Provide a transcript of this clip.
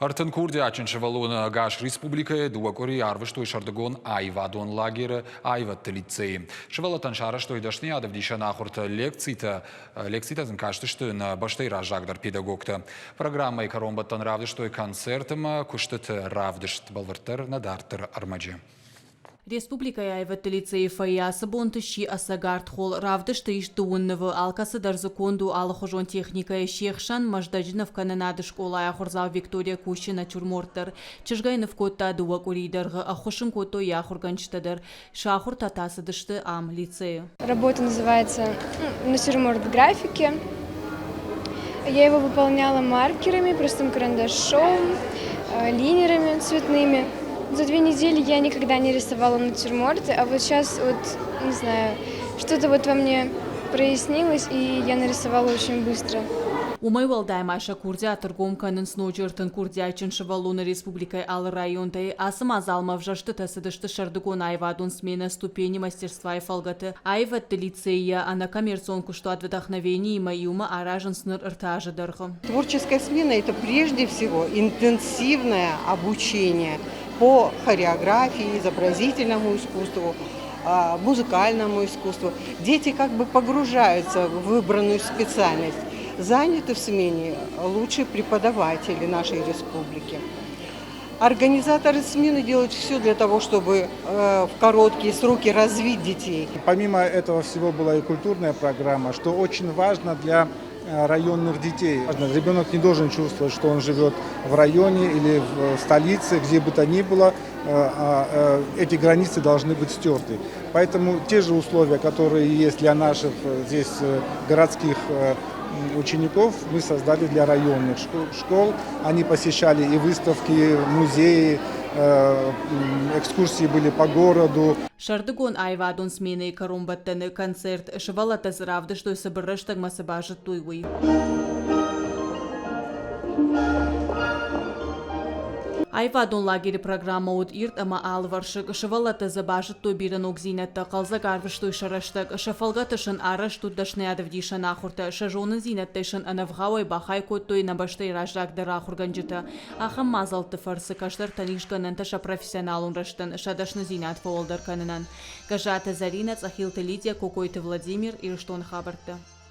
30 курдиатджын сывӕллоны ӕгас республикӕйы дыууӕ къуыри арвыстой сӕрдыгон аивадон лагеры аивӕдты лицейы. Сывӕллӕттӕн сарӕзтой дӕсныйад ӕвдисӕн ахуыртӕ, лекцитӕ. Лекцитӕ сын кастысты нӕ бӕстӕйы раззагдӕр педагогтӕ. Программӕйы кӕронбӕттӕн равдыстой концерт ӕмӕ куыстыты равдыст. Бӕлвырддӕр нӕ дарддӕры ӕрмӕджы. Республикӕйы аивӕдты лицейы фойе ацы бонты сси ӕцӕг артхол. Равдысты ис дыууын нывы, алкӕцы дӕр дзы конд у алыхуызон техникӕйы. Се хсӕн Мӕздӕджы нывкӕнынады скъолайы ахуырдзау Виктория кусы натюрморт дӕр. Чызг ӕй ныв кодта дыууӕ къуырийы дӕргъы, ӕххуыс ын кодтой йӕ ахуыргӕнджытӕ дӕр. Сӕ ахуыртӕ та цыдысты ам, лицейы. Работа называется «Натюрморт в графике». Я его выполняла маркерами, простым карандашом, линерами цветными. За 2 недели я никогда не рисовала натюрморты, а вот сейчас вот, не знаю, что-то вот во мне прояснилось, и я нарисовала очень быстро. Уымӕй уӕлдай ма сӕ курдиат ӕргом кӕнынц ноджы 30 курдиатджын сывӕллоны республикӕйы алы районтӕй. Ацы мадзалмӕ ӕвзӕрстытӕ цыдысты сӕрдыгон аивадон сменӕ «Ступени мастерства»-йы фӕлгӕты. Аивӕдты лицейы ӕнӕкоммерцион куыстуат «Вдохновение»-имӕ иумӕ аразынц ныр ӕртӕ азы дӕргъы. Творческая смена – это прежде всего интенсивное обучение по хореографии, изобразительному искусству, музыкальному искусству. Дети как бы погружаются в выбранную специальность. Заняты в смене лучшие преподаватели нашей республики. Организаторы смены делают все для того, чтобы в короткие сроки развить детей. Помимо этого всего была и культурная программа, что очень важно для районных детей. Ребенок не должен чувствовать, что он живет в районе или в столице, где бы то ни было, а, эти границы должны быть стерты. Поэтому те же условия, которые есть для наших здесь городских учеников, мы создали для районных школ. Они посещали и выставки, музеи, экскурсии были по городу. Сӕрдыгон аивадон сменӕйы кӕронбӕттӕны концерт сывӕллӕттӕ дзы равдыстой цыбыр рӕстӕгмӕ цы базыдтой, уый. Аивадон лагеры программӕ уыд ирд ӕмӕ алывӕрсыг. Сывӕллӕттӕ дзы базыдтой бирӕ ногдзинӕдтӕ, хъӕлдзӕг арвыстой сӕ рӕстӕг. Сӕ фӕлгӕты сын арӕзт уыд дӕсныйадӕвдисӕн ахуыртӕ, сӕ зонындзинӕдтӕй сын ӕнӕвгъауӕй бахай кодтой нӕ бӕстӕйы раззагдӕр ахуыргӕнджытӕ. Ахӕм мадзӕлтты фӕрцы кӕстӕртӕн ис гӕнӕнтӕ сӕ профессионалон рӕзтӕн, сӕ дӕсныдзинад фӕуӕлдӕр кӕнынӕн. Гӕззаты Зӕринӕ, Цъӕхилты Лидия, Кокойты Владимир, Ирыстоны хабӕрттӕ.